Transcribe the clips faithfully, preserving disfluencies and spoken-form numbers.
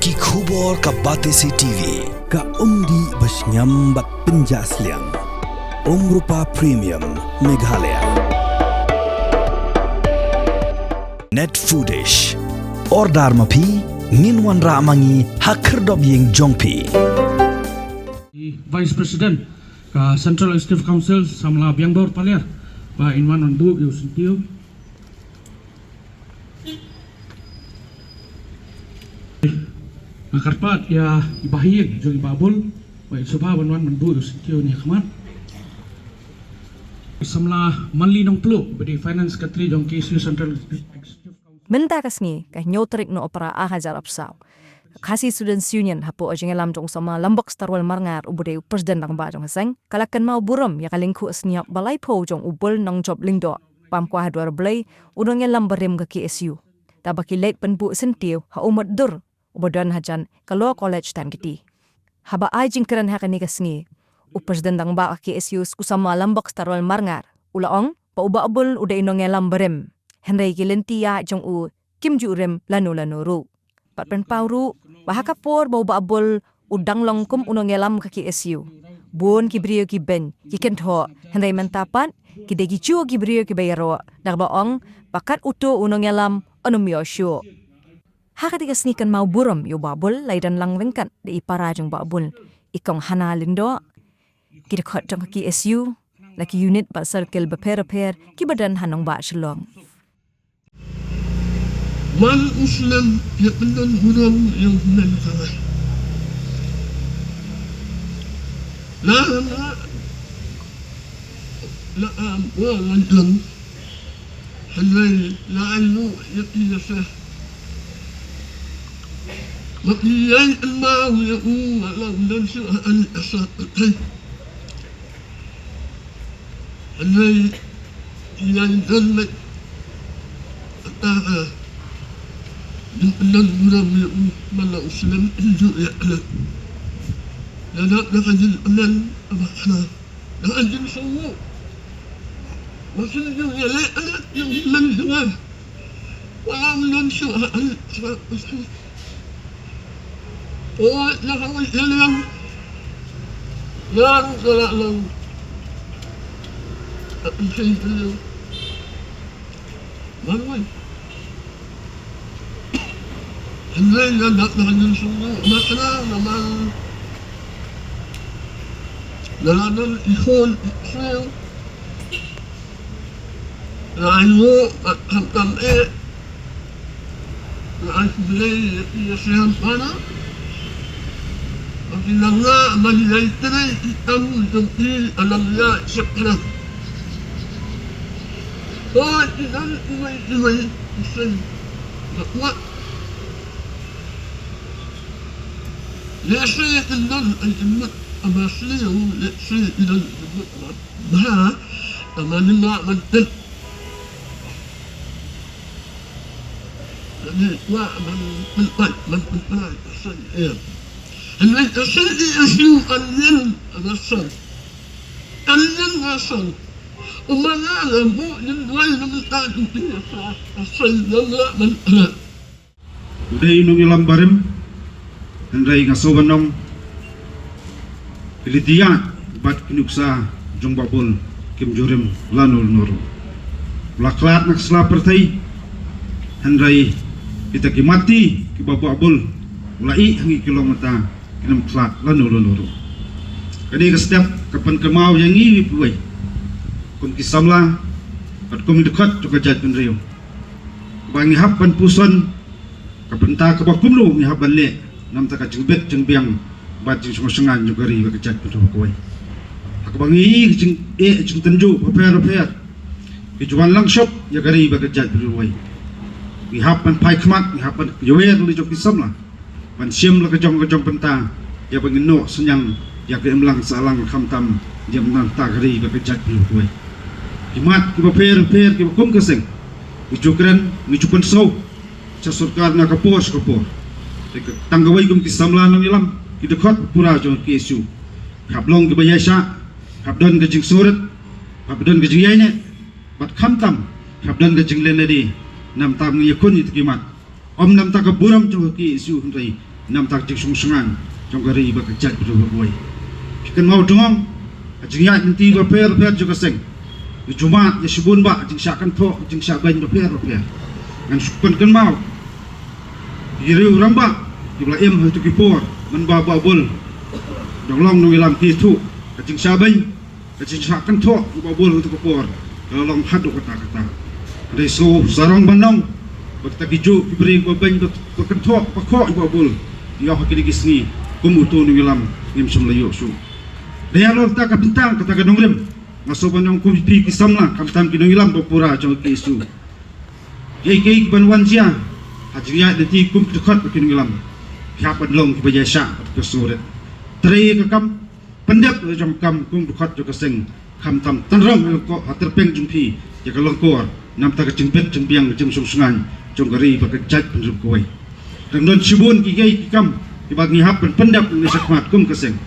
Ki khubor ka Batesi T V, ka umdih ba shngiam bad pynjah sliang. Umrupa Premium Meghalaya. Net Foodish. Order ma phi, ngin wanrah ma ngi ha khyrdop ïing jong phi. Vice President ka Central Executive Council, samla Biangbor Paliar, ba in wan wan buh ïa u syntiew. Nga kyrpad ïa i Bah Ïing jong i Bah Bul, ba in sngewbha ban wan ban buh ïa u syntiew ne khmat. Samla Manli Nongpluh, ba dei Finance Secretary jong K S U Central Executive Council. Mynta ka sngi, ka hynñiew tarik Nohprah ar hajar arphew saw, ka Khasi Students Union hapoh jingïalam jong u samla Lambok Starwell Marngar uba dei u President Rangbah jong ka seng, ka la kynmaw burom ïa ka lyngkhuh sniap ba laiphew jong u Bul Nongjop Lyngdoh, bam kwah ha duwar Blei, u nongïalam barim ka K S U. Da ba ki leit pynbuh syntiew ha u Matdur uba don hajan ka Law College Tan Kti. Haba ai jingkren ha kane ka sngi, u President Rangbah ka K S U u samla Lambok Starwell Marngar u la ong ba u Bah Bul u dei u nongïalam barim, hynrei ki lynti ïaid jong u kim ju rim lano lano ruh. Bad pynpaw ruh ba ha ka por ba u Bah Bul u dang long kum u nongïalam ka K S U, bun ki briew ki beiñ, ki kynthoh, hynrei mynta pat ki dei ki juh ki briew kiba ïaroh, da kaba ong ba kat uto u nongïalam un ym ïoh shuh. Ha kata ka sngi kynmaw burom ïa u Bah Bul la ïadon lang ryngkat da i para jong u Bah Bul, i Kong Hana Lyngdoh, ki dkhot jong ka K S U, la ki unit bad circle bapher bapher kiba don ha nongbah Shillong. Wan u slem ïa pyndon burom ïa u hynmen ka ngai. La la la am wa wan don. Hynrei la ai ruh ïa ki ïa sa. Ma ki ïai kynmaw ïa u nga la u don shu ha an asa pyrthei. Hynrei ïa i don met ata ka jingpynlong burom ïa u man la u slem ïa u ïa khlem. Ïa dap da ka jingpynlong aba khlem. Da ka jingsngew. Ba shu ïa ïa leh ïa ïa u man jong nga. Wa la u don shu ha an sa. Oi, la ka wei ïa liang. Liang ka la liang. Ka pynshai ïa liang. Ban wei. Hynrei la dak la ka jingsngew. Ma ka la la man. La la don i khun i khun. Nga ai nguh bad khamtam eh. Nga ai khublei ïa phi ïa shem bana. Ba phi la ngah ban ïai trei i kam jong phi ha lam ïa sheptieng. Hooid, i don iwei iwei i seng. Nga kwah. Lehse i don ai i mut, ama sliu lehse i don i mut. Bha, tang ma ning ma ban tip. Ani kwah ban pynpait, ban pynpait, ka seng em. Ani ka seng i issue kan yin, ka seng. Kan yin ka seng. U mana la bu yin wai na mynta tu ti ka seng, ka seng lam la ban pynpait. U dei u nongïalam barim, hynrei nga sngewbha ban ong, ki lynti ïaid bad ki nuksa jong Bah Bul kim ju rim lano lano ruh. U la khlad na ka sla pyrthei, hynrei kita ki matti kiba Bah Bul u la ïeh ha ngi ki long mynta, kim khlad lano lano ruh. Kane ka step ka pynkynmaw ïa ngi iwei pa iwei kum ki samla bad kum ki dkhot jong ka jaitbynriew. Ba ngi hap ban puson ka bynta kaba kumno ngi hap ban leh na bynta ka jingbit jingbiang bad jingsngewsyngan jong ka ri bad ka jaitbynriew kawei. Ha kaba ngi ïohi ka jingeh jingtynjuh bapher bapher, ki ju wan lang shop ïa ka ri bad ka jaitbynriew kawei. Ngi hap ban phai khmat, ngi hap ban ïawer la jong ki samla ban shim la ka jong ka jong bynta ïa ba ngin noh synñiang ïa ka imlang sahlang, khamtam ïa mynta ka ri bad ka jaitbynriew kawei. Ki mat kiba pher pher kiba kum ka seng ki ju kren, ngi ju pynsngew sha sorkar na ka por sha ka por. Te ka tang kawei kum ki samla nongïalam, ki dkhot pura jong ka K S U, hap long kiba ïaishah, hap don ka jingsngewrit, hap don ka jingïaineh, bad khamtam hap don ka jinglehniam na bynta ngi ïakhun ïa ki mat. Ym na bynta ka burom jong ka K S U hynrei namta ka jingsngewsynei jong ka ri bad ka jaitbynriew kawei. Phi kynmaw dang ong ha jingïaid lynti bapher bapher jong ka seng, ïa jumai ïa shibun bah jingshah kynthoh, jingshah beiñ bapher bapher. Ngan shu pynkynmaw ïa ki riew rangbah kiba la im ha kito ki por, mynba Bah Bull dang long nongïalam, ki ïathuh ka jingshah beiñ, ka jingshah kynthoh ïa Bah Bull ha kito ki por ka la long haduh katta katta. Hynrei sngewsarong ban ong ba kita ki juh ki briew ba beiñ, ba kynthoh, ba khoh ïa Bah Bull, ïoh ha kine ki sngi kum uto u nongïalam ngim shym la ïoh shuh. Dei halor kata ka bynta, kata ka nongrim, nga sngew ban ong kum phi ki samla, khamtam ki nongïalam ba pura jong ka K S U, kiei kiei kiban wan jia ha jingïaid lynti kum ki dkhot bad ki nongïalam, phi hap ban long kiba ïaishah bad kiba sngewrit. Trei ïa ka kam, pyndep la jong ka kam kum dkhot jong ka seng, khamtam tynrong ïa ka longkor ha tyrpeng jong phi ïa ka longkor, namta ka jingbit jingbiang, ka jingsngewsynei jong ka ri bad ka jaitbynriew kawei. Dang don shibun kiei ki kam kiba ngi hap ban pyndep nangne shakhmat kum ka seng.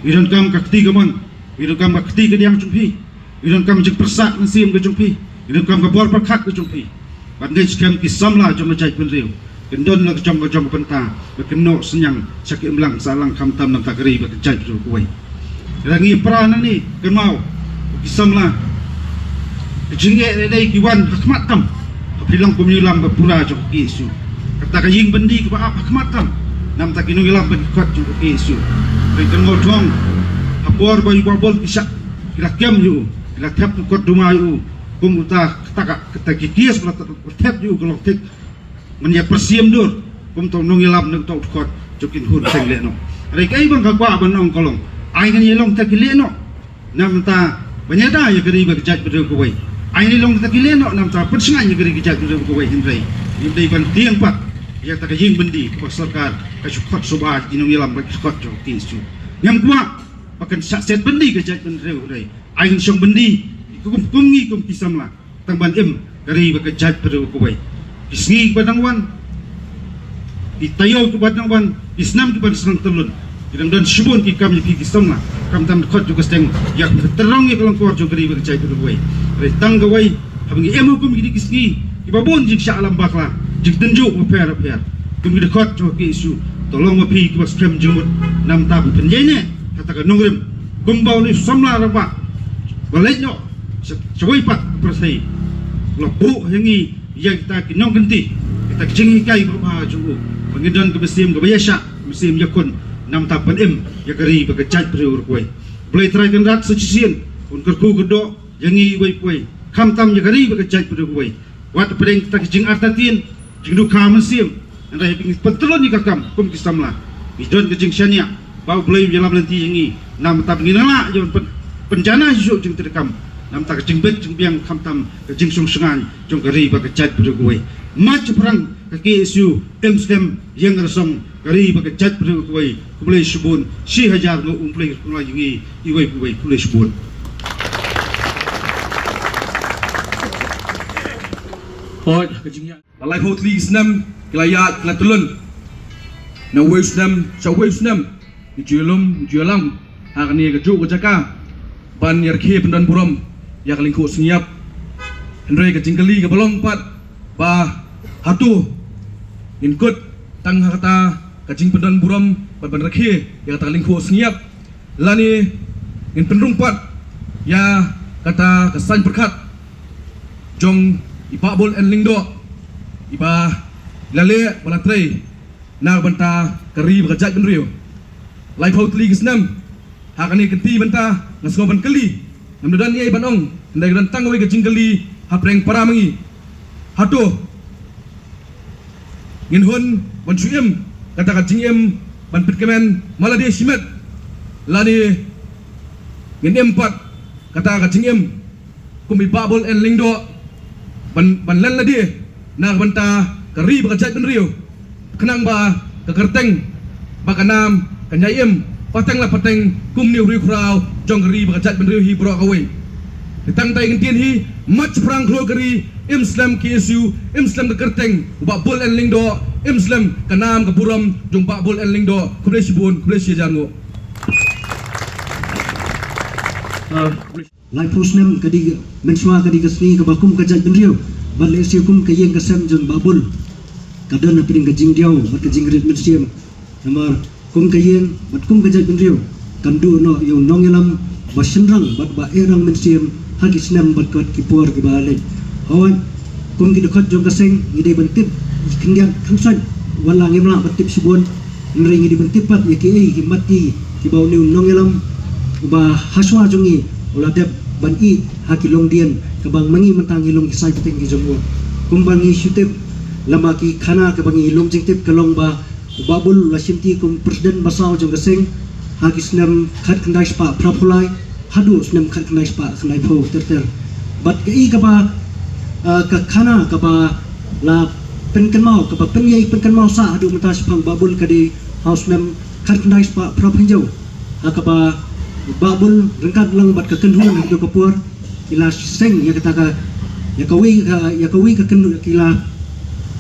Ngi donkam ka kti kamon, ngi donkam ka kti kadiang jong phi, ngi donkam jingpyrsad mynsiem ka jong phi, ngi donkam ka bor pyrkhat ka jong phi. Bad ngi skhem ki samla jong ka jaitbynriew kin don la ka jong ka jong ka bynta ba kin noh synñiang sha ka imlang sahlang, khamtam namta ka ri bad ka jaitbynriew kawei. Lada ngi para nangne, kynmaw ki samla, ka jingeh dei dei ki wan ha khmat tam ha phi long kum u nongïalam ba pura jong ka K S U. Kata ka ïing byndi kaba ap ha khmat tam, namta ki nongïalam bad ki dkhot jong ka K S U. Hynrei kynmaw dang ong ha por ba u Bah Bull ki shah, ki la kem ïa u, ki la thep u kot duma ïa u kum uta, kata ka, kata ki kies ba la thep ïa u ka long thik ban ïa pyrshim dur kum uta u nongïalam ne uta u dkhot jong ki khun seng lehnoh. Hynrei kaei ba nga kwah ban ong ka long, ai ngan ïa long kita ki lehnoh, namta ban ïada ïa ka ri bad ka jaitbynriew kawei. Ai ngan ïa long kita ki lehnoh namta pynshngaiñ ïa ka ri ka jaitbynriew kawei. Hynrei ngim dei ban tieng pat ïa kata ka ïing byndi kaba sorkar ka shu khot shuwa ïa ki nongïalam bad ki dkhot jong ka K S U. Ngam kwah ba kan shah set byndi ka jaitbynriew, hynrei ai ngan shong byndi kum, kum ngi kum ki samla tang ban im ka ri bad ka jaitbynriew kawei. Ki sngi kiba dang wan, ki taïew kiba dang wan, ki snem kiba dang sdang tyllun, ki dang don shibun ki kam ïa phi ki samla, khamtam dkhot jong ka seng, ïa ka tyrrong ïa ka longkor jong ka ri bad ka jaitbynriew kawei. Hynrei tang kawei, haba ngi im ha kum kine ki sngi kiba bun jingshah lam bakla, jingtynjuh bapher bapher, kum ki dkhot jong ka K S U, to long ma phi kiba skhem jingmut, namta ban pynïaineh ha kata ka nongrim kumba une u samla rangbah ba leit noh sha, shawei pat ka pyrthei, la buh ha ngi ïa kita ki nongkynti, kita ki jinghikai ba bha jong u, ba ngin don ka mynsiem kaba ïaishah, mynsiem ïakhun, namta ban im ïa ka ri bad ka jaitbynriew kawei. Blei Trai Kynrad sa shisien un kyrkhu kyrdoh ïa ngi iwei pa iwei, khamtam ïa ka ri bad ka jaitbynriew kawei. Wat pdeng kita ki jingartatien, jingdukha mynsiem, hynrei haba ngi pyntyllun ïa ka kam kum ki samla, ngi don ka jingshaniah ba U Blei u ïalam lynti ïa ngi, namta ngin nang lah ïa ban pyn-, pynjanai shuh jingtreikam, namta ka jingbit jingbiang khamtam ka jingsngewsynei jong ka ri bad ka jaitbynriew kawei. Mad shaphrang ka K S U, im skhem ïeng rasong ka ri bad ka jaitbynriew kawei. Khublei shibun, shi hajar nguh U Blei u kyrkhu ïa ngi iwei pa iwei. Khublei shibun. Hooid, ka jingïa. La laiphew tylli ki snem ki la ïaid ki la tyllun. Na uwei u snem sha uwei u snem, ngi ju ïalum, ngi ju ïalam ha kane kajuh ka jaka ban ïa rkhie pyndon burom ïa ka lyngkhuh sngi ïap. Hynrei ka jingkylli kaba long pat ba hato ngin kut tang ha kata ka jingpyndon burom bad ban rkhie ïa kata ka lyngkhuh sngi ïap, lane ngin pynrung pat ïa kata ka saiñ pyrkhat jong i Bah Bull N Lyngdoh, iba la leh ba la trei na ka bynta ka ri bad ka jaitbynriew. Laiphew tylli ki snem ha kane ka kynti bynta, nga sngew ban kylli, ngam da don ei ei ban ong, hynrei ka don tang kawei ka jingkylli hapdeng para ma ngi. Hato ngin hun ban shu im kata ka jingim ban pynkmen man lade shimet, lane ngin im pat kata ka jingim kum i Bah Bull N Lyngdoh ban, ban len lade na ka bynta ka ri bad ka jaitbynriew, khnang ba ka kyrteng bad ka nam kan ïai im pateng la pateng kum une u riewkhraw jong ka ri bad ka jaitbynriew hi baroh kawei. Te tang kata ka ktien hi, mad shaphrang khlur ka ri, im slem K S U, im slem ka kyrteng u Bah Bull N Lyngdoh, im slem ka nam ka burom jong Bah Bull N Lyngdoh. Khublei shibun, khublei shi hajar nguh. Laiphew snem ka dei, mynshuwa ka dei ka sngi kaba kum ka jaitbynriew bad lehse kum ka ïing ka sem jong Bah Bull ka don hapdeng ka jingdiaw bad ka jingrit mynsiem. Namar kum ka ïing bad kum ka jaitbynriew kan duh noh ïa u nongïalam ba shynrang bad ba eh rang mynsiem ha ki snem bad ki por kiba la leit. Hawai kum ki dkhot jong ka seng ngi dei ban tip khyndiat khynsoit, wat la ngim lah ban tip shibun, hynrei ngi dei ban tip pat ïa kiei ki mat ki kiba une u nongïalam uba hashwa jong ngi u la dep ban ïeh ha ki longdien kaba ma ngi mynta ngi long ki saiñ pateng ki jong u. Kumba ngi shu tip lama ki khana kaba ngi long jingtip ka long ba u Bah Bull u la shimti kum president basaw jong ka seng ha ki snem khatkhyndai spah phra phew lai haduh snem khatkhyndai spah khyndaiphew ter ter. Bad kaei kaba, ah, ka khana kaba la pynkynmaw, kaba pynïaid pynkynmaw sah haduh mynta shaphang Bah Bull ka dei ha u snem khatkhyndai spah phra phew hynñiew, ha kaba Bah Bull ryngkat lang bad ka kynhun ha kato ka por ki la seng ïa kata ka, ïa kawei ka, ïa kawei ka kynhun, ki la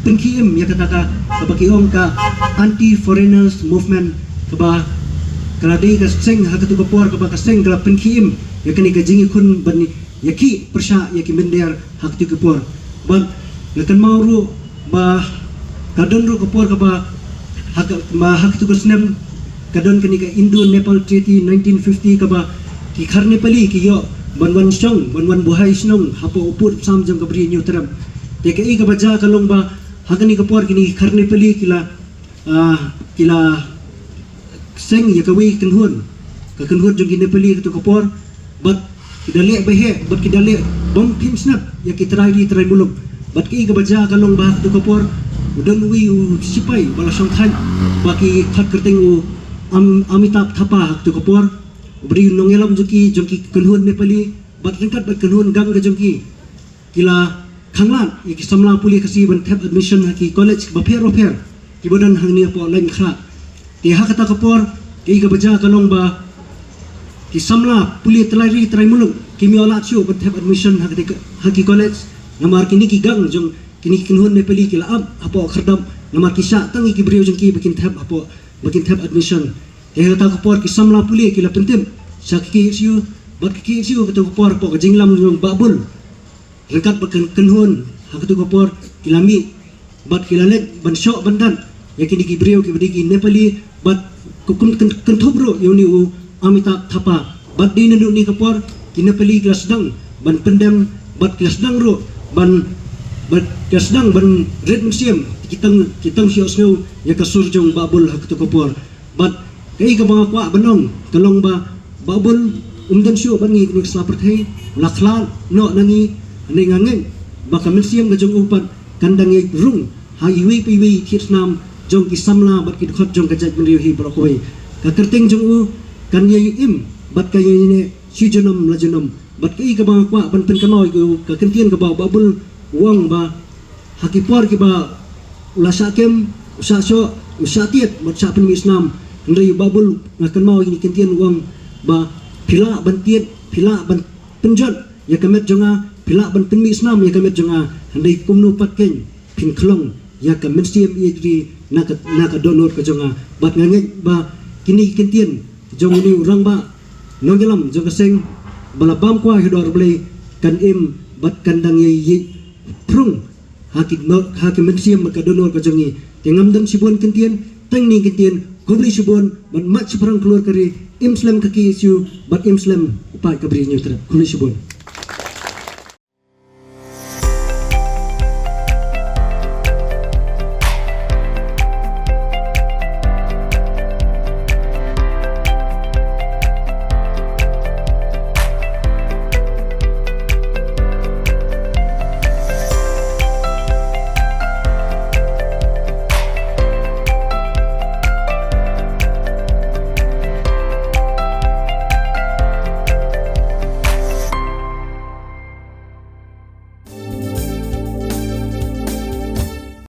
pynkhie im ïa kata ka, kaba ki ong ka Anti Foreigners Movement, kaba ka la dei ka seng ha kato ka por kaba ka seng ka la pynkhie im ïa kane ka jingïakhun ban ïakhih pyrshah ïa ki mynder ha kato ka por. Bad nga kynmaw ruh ba ka don ruh ka por kaba ha ka, ba ha kato ka snem ka don kane ka Indo-Nepal Treaty nineteen fifty, kaba ki khar Nepali ki ïoh ban wan shong, ban wan buhai shnong hapoh u pud u sam jong ka Bri Hynñiewtrep. Te kaei kaba jia ka long ba ha kane ka por kine ki khar Nepali ki la, ah, ki la seng ïa kawei ka kynhun, ka kynhun jong ki Nepali kato ka por, bad ki da leh ba heh, bad ki da leh bym khim snap ïa ki trai ri trai muluk. Bad kaei kaba jia ka long ba ha kato ka por u don uwei u sipai ba la shongthait ba ki khot kyrteng u Am-, Amitabh Thapa ha kato ka por, uba dei u nongïalam jong ki, jong ki kynhun Nepali bad ryngkat bad kynhun gang ka jong ki, ki la khanglad ïa ki samla pule Khasi ban thep admission ha ki college bapher bapher kiba don hangne hapoh Laitumkhrah. Te ha kata ka por kaei kaba jia ka long ba ki samla pule trai ri trai muluk kim ïoh lad shuh ban thep admission ha ki, ha ki college, namar kine ki gang jong kine ki kynhun Nepali ki la ap hapoh Khyrdop, namar ki shah tang ïa ki briew jong ki ba kin thep hapoh, ba kin thep admission. Te ha kata ka por ki samla pule ki la pyntip sha ka K S U, bad ka K S U ha kato ka por hapoh ka jingïalam jong Bah Bull ryngkat bad ka kynhun ha kato ka por ki la mih bad ki la leit ban shoh ban dat ïa kine ki briew kiba dei ki Nepali, bad ka kum kyn-, kynthup ruh ïa une u Amitabh Thapa. Bad dei naduh kane ka por ki Nepali ki la sdang ban pyndem, bad ki la sdang ruh ban, bad ki la sdang ban rit mynsiem, ki tang, ki tang shu ïohsngew ïa ka sur jong Bah Bull ha kato ka por. Bad kaei kaba nga kwah ban ong ka long ba Bah Bull um don shuh bad ngi kane ka sla pyrthei, u la khlad noh na ngi. Hynrei nga ngeit ba ka mynsiem ka jong u pat kan dang ïai rung ha iwei pa iwei i thied snam jong ki samla bad ki dkhot jong ka jaitbynriew hi baroh kawei. Ka kyrteng jong u kan ïai im bad kan ïai neh shi junom la junom. Bad kaei kaba nga kwah ban pynkynmaw ïa u, ka kyntien kaba u Bah Bull u ong ba ha ki por kiba u la shah kem, u shah shoh, u shah tied bad shah pynmih snam. Hynrei u Bah Bull, nga kynmaw ïa kine ki kyntien, u ong ba phi lah ban tied, phi lah ban pynjot ïa ka met jong nga, phi lah ban pynmih snam ïa ka met jong nga, hynrei kumno pat keiñ phin khlong ïa ka mynsiem ïeit ri na ka, na ka dohnud ka jong nga. Bad nga ngeit ba kine ki kyntien jong une u rangbah nongïalam jong ka seng ba la bam kwai ha dor U Blei kan im bad kan dang ïai ïeit phrung ha ki no-, ha ki mynsiem bad ka dohnud ka jong ngi. Te ngam don shibun kyntien, tang kine ki kyntien, khublei shibun bad mat shaphrang khlur ka ri, im slem ka K S U bad im slem u paid ka Bri Hynñiewtrep. Khublei shibun.